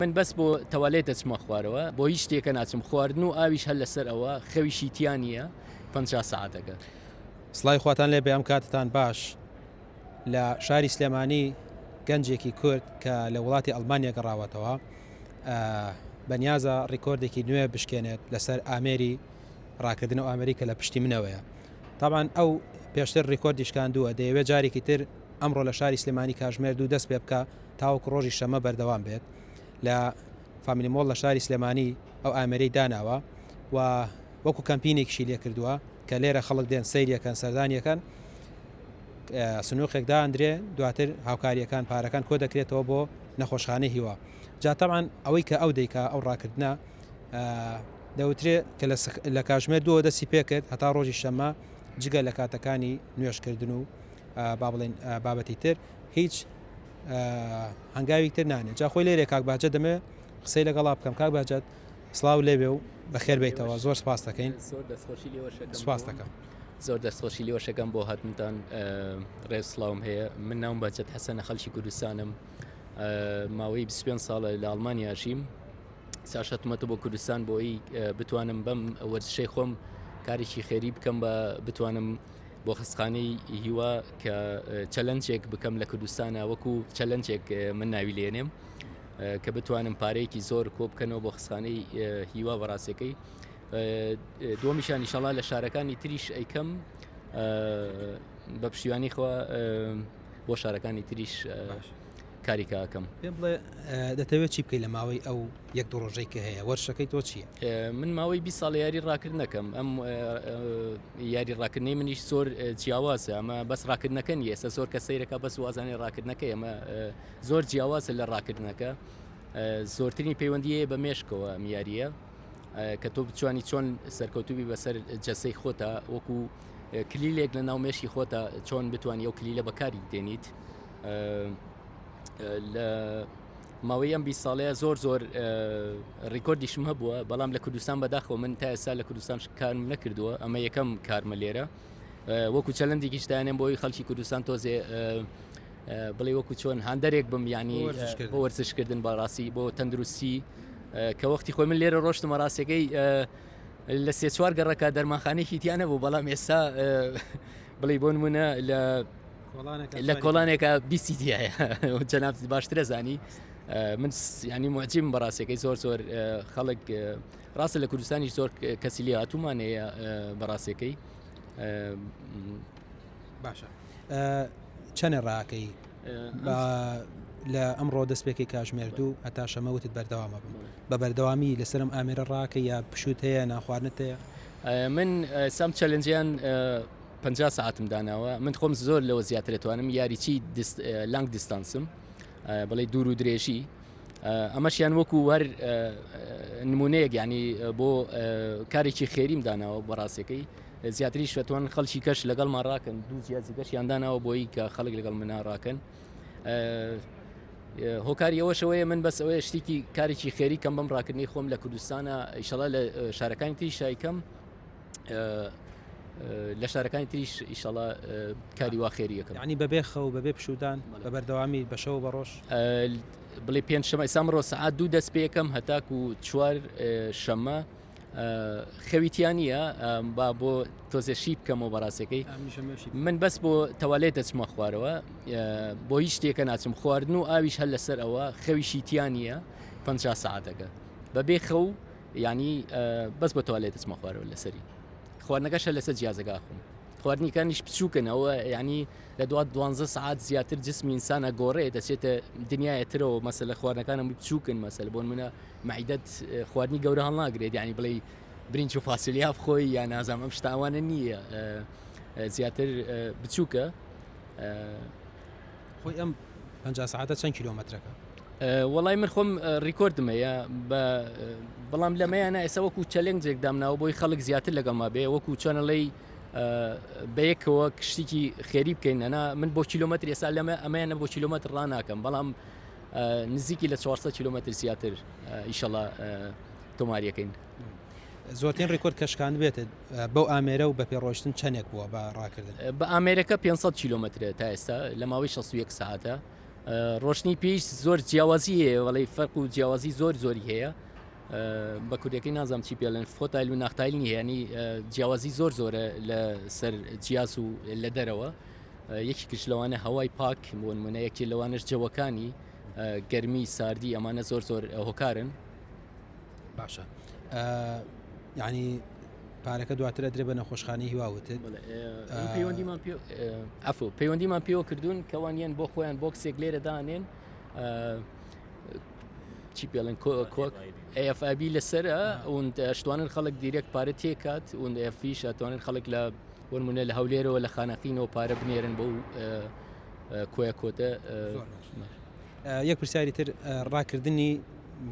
من بەس بۆ تەوالێت دەچمە خوارەوە بۆ هیچ شتێکە ناچم خواردن و ئاویش هەر لەسەر ئەوە خەویشی تیا نییە 50 سەعاتەکە. سڵاوی خواتان لێبێ ئەم کاتتان باش لە شاری سلێمانی گەنجێکی کورد کە لە وڵاتی ئەڵمانیا گەڕاوەتەوە بەنیازە ڕیکۆردێکی نوێ بشکێنێت لەسەر ئامێری ڕاکردن و ئامێری کە لە پشتی منەوەیە تاوان ئەو پێشتر ڕیکۆردی شکاندووە دەیەوێت جارێکی تر ئەمڕۆ لە شاری سلێمانی کاژمێر دوو دەست پێ بکە تاوەکو ڕۆژی شەممە بەردەوام بێت لە فامیلی مۆڵ لە شاری سلێمانی ئەو ئامێرەی داناوە و وەکو کەمپینێکیشی لێکردووە کە لێرە خەڵک دێن سەیریەکەن سەردانیەکەن سنووقێک داندرێ دواتر هاوکاریەکان پارەکان کۆ دەکرێتەوە بۆ نەخۆشخانەی هیوا جا تەبعەن ئەوەی کە ئەو دەیکا ئەو ڕاکردە دەوترێ کە لە کاژمێر دووە دەستی پێکرد هەتا ڕۆژی شەممە جگە لە کاتەکانی نوێشکردن و با بڵێن بابەتی تر هیچ هەنگاوی تر نانێ جا خۆی لێرێ کاک بەهجەت دەمێ قسەی لەگەڵا بکەم کاک بەهجەت سڵاو لێبێ و بەخێر بێیتەوە زۆر سپاس دەکەین زۆر دەستخۆشی لێوەشەکەم سپاس دەکەم زۆر دەستخۆشی لێوەشەکەم بۆ هاتنتان ڕێز سڵاوم هەیە من ناوم بەهجەت حەسەنە خەڵکی کوردستانم ماوەی 25 ساڵە لە ئەڵمانیا ژیم ساش هاتمەتە بۆ کوردستان بۆی بتوانم بەم وەرزشەی خۆم کارێکی خێری بکەم بە بتوانم بۆ خەستخانەی هیوا کە challenge ێک بکەم لە کوردستانە وەکو challenge ێک من ناوی لێنێم کە بتوانم پارەیەکی زۆر کۆ بکەنەوە بۆ خستخانەی هیوا بەڕاستەکەی دووەمیشان ئیشەڵا لە شارەکانی تریش ئەیکەم بە پشتیوانی خوا بۆ شارەکانی تریش کاری کاکەم. پێم بڵێ دەتەوێت چی بکەیت لە ماوەی ئەو یەک دوو ڕۆژەی کە هەیە وەرشەکەی تۆ چییە؟ من ماوەی 20 ساڵ یاری ڕاکرد نەکەم ئەم یاری ڕاکردنەی منیش زۆر جیاوازە ئەمە بەس ڕاکردنەکە نیە ئێستا زۆر کە سەیرەکە بەس وازانێ ڕاکردنەکەی ئەمە زۆر جیاوازە لە ڕاکردنەکە زۆرترین پەیوەندی هەیە بە مێشکەوە ئەم یاریە کە تۆ بتوانی چۆن سەرکەوتوبی بەسەر جەسەی خۆتا وەکو کلیلێک لە ناو مێشکی خۆتا چۆن بتوانی ئەو کلیلە بەکاری دێنیت لە ماوەی ئەم 20 ساڵەیە زۆر زۆر ڕیکۆردیشم هەبووە بەڵام لە کوردستان بەداخەوە من تا ئێستا لە کوردستان کارم نەکردووە ئەمە یەکەم کارمە لێرە وەکو challenge ێکیش دانێم بۆی خەڵکی کوردستان تۆزێ بڵێ وەکو چۆن هاندەرێک بم ینی بۆ وەرزشکردن بەڕاستی بۆ تەندروستی کە وەختی خۆی من لێرە ڕۆشتمە ڕاستەکەی لە سێ چوار گەڕەکە دەرمانخانێکی تیانە بوو بەڵام ئێستا بڵێ بۆ نمونە لە لە کۆڵانێکە بیستی تایە جەناب باشترە زانی من ینی موعجیم بەڕاستەکەی زۆر زۆر خەڵک ڕاستە لە کوردستانی زۆر کەسی لێ هاتوومان هەیە بەڕاستەکەی باشە چەنێ ڕاکەی لە ئەمڕۆ دەست پێکەی کاژمێر دوو هەتا شەمە وتت بەردەوامە بم بە بەردەوامی لەسەرم ئامێرە ڕاکە یا پشوت هەیە ناخواردنت هەیە من سام challenge یان 50 ساعتم داناوە من خۆم زۆر لەوە زیاتر توانم یاریچی long distance م بڵێ دوور و درێژی ئەمەشیان وەکو هەر نمونەیەک ینی بۆ کارێکی خێریم داناوە بەڕاستەکەی زیاتریش دەتوان خەڵکی کەش لەگەڵمان ڕاکەن دوو جیازی کەشیان داناوە بۆی کە خەڵک لەگەڵ منا ڕاکەن هۆکاری ئەوەشەوەیە من بەس ئەوەیە شتێکی کارێکی خێری کەم بەم ڕاکردنی خۆم لە کوردستانە ئیشەڵا لە شارەکانی تری شایکەم لە شارەکانی تریش ئیشەڵا کاری وا خێریەکەم ینی بەبێ خەو بەبێ پشودان بە بەردەوامی بەشەوە بە ڕۆژ بڵێ پێنج شەمە ئێستا سەعات دوو دەست پێەکەم هەتاکو چوار شەمە خەوی تیا نییە با بۆ تۆزێ شی بکەمەوە بەڕاستەکەی من بەس بۆ تەوالێت دەچمە خوارەوە بۆ هیچ شتێکە ناچم خواردن و ئاویش هەر لەسەر ئەوە خەویشی تیا نییە 50 ساعتەکە بەبێ خەو ینی بەس بۆ تەوالێت دەچمە خوارەوە لەسەری خواردنەکەشە لەسەر جیازەکە خۆم خواردنیەکانیش بچووکن ئەوە ینی لە دو دوانزە سعات زیاتر جسمی ئینسانە گۆڕێ دەچێتە دنیاە ترەوە مەسە لە خواردنەکانم بچووکن مەسەل بۆن منە مەعیدەت خواردنی گەورە هەڵناگرێت یعنی بڵێ برنج و فاسۆلیا بخۆی یا نازانم ئەم شتاوانە نییە زیاتر بچووکە خۆی ئەم 50 سعاتە چەند کیلۆمەترەکە وەڵای من خۆم ڕیکۆردم هەیە بەڵام لەمەیانە ئێستا وەکو challenge ێک دامناوە بۆی خەڵک زیاتر لەگەڵما بێ وەکو چۆنەڵی بەیەکەوە شتێکی خێری بکەین نەنا من بۆ کیلۆمەتر ئێستا لەمە ئەمەیانە بۆ کیلۆمەتر ڕناکەم بەڵام نزیکی لە 400 کیلۆمەتر زیاتر ئیشەڵا تۆماریەکەین. زۆرترین ڕیکۆرد کە شکاندبێتت بەو ئامێرە و بە پێ ڕۆیشتن چەندێک بووە بە ڕاکردن؟ بە ئامێرەکە 500 کیلۆمەترە تا ئێستا لە ماوەی 61 سەعاتە. ڕۆشتنی پێیش زۆر جیاوازی هەیە وەڵی فەرق و جیاوازی زۆر زۆری هەیە بە کوردەکەی نازانم چی پێڵێن Vorteil و Nachteil نی هەیەنی جیاوازی زۆر زۆرە لە سەر جیاز و لە دەرەوە یەکێکش لەوانە هەوای پاک بۆ نمونە یەکێ لەوانش جەوەکانی گەرمی ساردی ئەمانە زۆر زۆر هۆکارن باشە یعنی پارەکە دواتر ئەدرێ بە نەخۆشخانەی هیوا وتت پەیوەندیمان ئەفو پەیوەندیمان پێوە کردوون کەوانیان بۆ خۆیان بۆکسێک لێرە دانێن چی پێڵێن کۆک AFIB لەسرە شتوانن خەڵک دیرێک پارە تێکات و فیش ئەتوانن خەڵک لە وەرمونە لە هەولێرەوە لە خانەقینەوە پارە بنێرن بۆ کۆیە کۆتە یەک پرسیاری تر ڕاکردنی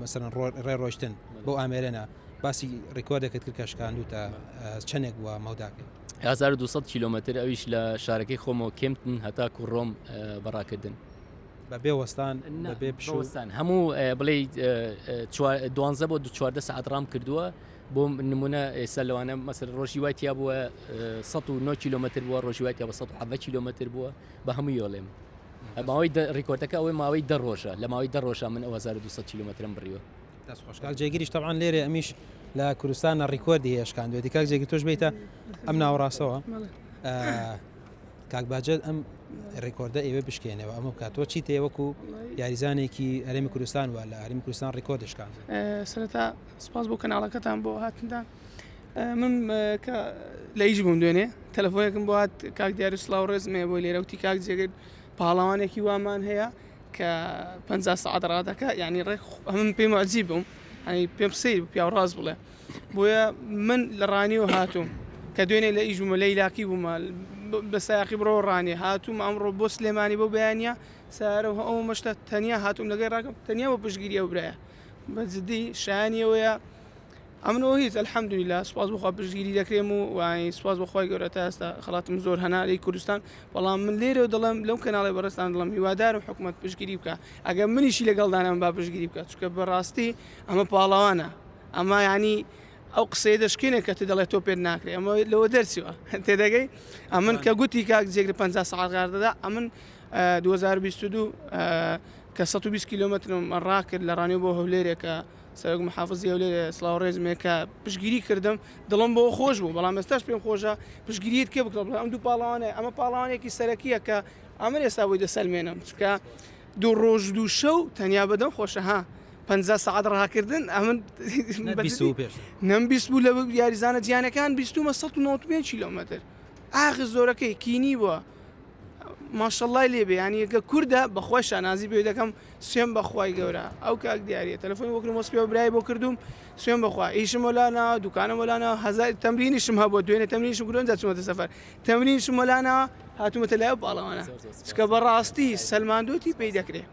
مەسەن ڕێ ڕۆشتن بۆ ئامێرەنا باسی ڕیکۆردێکت کرد کە شکاندوتە چەندێک بووە مەوداکەی 1200 کیلومتر ئەویش لە شارەکەی خۆمەوە کێمتن هەتاکو ڕۆم بەڕاکردن بە بێ وەستان بە بێ پشوستان هەموو بڵێ دوانزە بۆ 14 سعات ڕام کردووە بۆ نمونە ئێستا لەوانە مەسەر ڕۆژی وای تیا بووە 109 کیلومتر بووە ڕۆژی وای تیا بە 117 کیلومتر بووە بە هەموو یۆڵێم ماوەی ڕیکۆردەکە ئەوەی ماوەی دە ڕۆژە لە ماوەی دە ڕۆژە من ئەو 1200 کیلومترم بڕیوە. دەست خۆش کاک جێگیریش تەبعەن لێرێ ئەمیش لە کوردستانە ڕیکۆردی هەیە شکاندوێتی کاک جێگیر تۆش بیتە ئەم ناوەڕاستەوە کاک باجەت ئەم ڕیکۆردە ئێوە بشکێنەوە ئەمە بکات تۆ چی تێ وەکو یاریزانێکی هەرێمی کوردستان وە لە هەرێمی کوردستان ڕیکۆرد شکاند سەرەتا سپاس بۆ کەناڵەکەتان بۆ هاتندان من کە لە ئیش بووم دوێنێ تەلەفۆنێکم بۆ هات کاک دیاری سڵاو ڕێزم هەیە بۆی لێرە وتی کاک جێگر پاڵەوانێکی وامان هەیە کە 50 سەعات ڕادەکە یعنی ڕێک من پێم عجیب بووم ینی پێم سیر بوو پیاو ڕاست بڵێ بۆیە من لە ڕانیەوە هاتووم کە دوێنێ لە ئیش بوومە لە ئیلاقی بوومە بە سایەقی بڕۆ ڕانیە هاتووم ئەمڕۆ بۆ سلێمانی بۆ بەیانە سارە و ئەو مەشتە تەنیا هاتووم لەگەی ڕاکەم تەنیا بۆ پشتگیری ئەو برایە بە جدی شایانی ئەوەیە ئەمنەوە هیچ الحمدللە سوپاس بۆ خوا پشتگیری دەکرێم و وای سوپاس بۆ خوای گەورە تا ئێستا خەڵاتم زۆر هەنا لەی کوردستان بەڵام من لێرەوە دەڵێم لەو کەناڵی بەڕێزتان دەڵێم هیوادارم حکومەت پشتگیری بکە ئەگەر منیشی لەگەڵدانم با پشتگیری بکە چونکە بەڕاستی ئەمە پاڵەوانە ئەمە ینی ئەو قسەیە دەشکێنێ کە ت دەڵێت تۆ پێت ناکرێ ئەمە لەوە دەرچوە تێدەگەی ئەمن کە گوتی کاک جێگر 50 سەعات غار دەدا ئەمن 2022 کە 120 کیلومترم ڕاکرد لە ڕانیە بۆ هەولێرێکە سەرۆک محافزی هەولێر سڵاو ڕێزم هەیە کە پشتگیری کردم دڵم بۆ خۆش بوو بەڵام ئێستاش پێم خۆشە پشتگیریت کێ بکەم ئەم دوو پاڵەوانە ئەمە پاڵەوانێکی سەرەکیە کە ئەمن ئێستا بۆی دەسەلمێنم چونکە دوو ڕۆژ دوو شەو تەنیا بەدەم خۆشە ها 50 سەعات ڕاکردن ئەمن نەم 20 بوو لە یاریزانە جیانەکان بیستومە 195 کیلۆمەتر ئاخ زۆرەکەی کینی بووە ماشەڵای لێ بێ یانی گە کوردە بەخوای شانازی پێ دەکەم سوێن بەخوای گەورە ئەو کاک دیاریە تەلەفۆنی بۆ کردم وەسپێ برای بۆ کردوم سوێن بەخوا ئیشم وەلا نا دوکانم وەلا نا هەزار تەمرینیشم هەبوو دوێنێ تەمرینیشم کردوم جا چوومەتە سەفەر تەمرینیشم وەلا نا هاتوومەتە لای ئەو پاڵەوانە چکە بەڕاستی سەلماندووتی پێی دەکرێ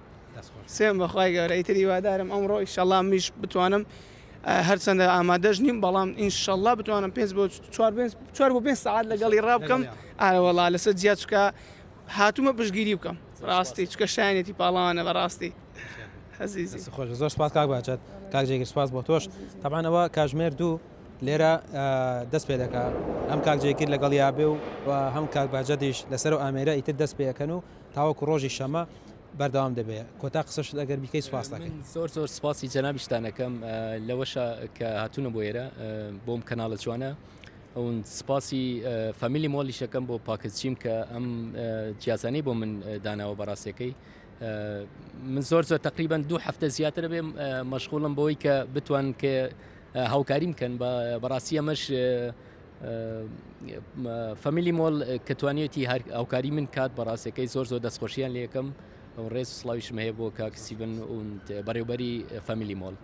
سوێن بەخوای گەورە ئیتر هیوادارم ئەمڕۆ ئیشەڵا منیش بتوانم هەرچەندە ئامادەش نیم بەڵام ئینشەڵا بتوانم پێنج بۆ چوار چوار بۆ پێنج سەعات لەگەڵی ڕابکەم ئارەوەڵا لەسەر جیا چکە هاتوومە پشگیری بکەم ڕاستی چکە شایەتی پاڵەوانە بەڕاستی هەزیزی خۆش زۆر سپاس کاک باجات کاک جێگیر سپاس بۆ تۆش تەبان ئەوە کاژمێر دوو لێرە دەست پێ دەکا ئەم کاک جێگیر لەگەڵ یابێ و هەم کاک باجەدیش لەسەر و ئامێرە ئیتر دەست پێەکەن و تاوەکو ڕۆژی شەمە بەردەوام دەبێ کۆتا قسەشت ئەگەر بیکەی سپاس دەکەین. زۆر زۆر سپاسی جەنابیشتان ئەکەم لەوەشە کە هاتوونە بۆ ئێرە بۆم کەناڵە جوانە ئەون سپاسی فەمیلی مۆلیشەکەم بۆ پاکزچیم کە ئەم جیازانەی بۆ من داناوە بەڕاستەکەی من زۆر زۆر تقریبان دوو هەفتە زیاتر بێ مەشغوڵم بۆی کە بتوان کە هاوکاریم کەن بەڕاستی ئەمەش فەمیلی مۆڵ کە توانیەتی هاوکاری من کات بەڕاستەکەی زۆر زۆر دەستخۆشیان لەکەم ڕێز سڵاویشم هەیە بۆ کاک سیبن بەڕێوبەری فەمیلی مۆڵ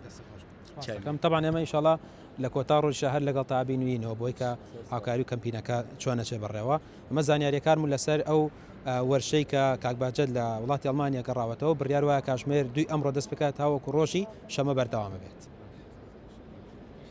کەم تەبان ئێمە ئیشەڵا لە کۆتا ڕۆژ هەر لەگەڵ تابینوینەوە بۆی کە هاوکاری و کەمپینەکە چۆنەچێ بەڕێوە ئەمە زانیاریەکانم لەسەر ئەو وەرشەی کە کاک باجەت لە وڵاتی ئەڵمانیا گەڕاوەتەوە بڕیار وایە کاژمێر دوی ئەمڕۆ دەست بکات تاوەکو ڕۆژی شەمە بەردەوامە بێت.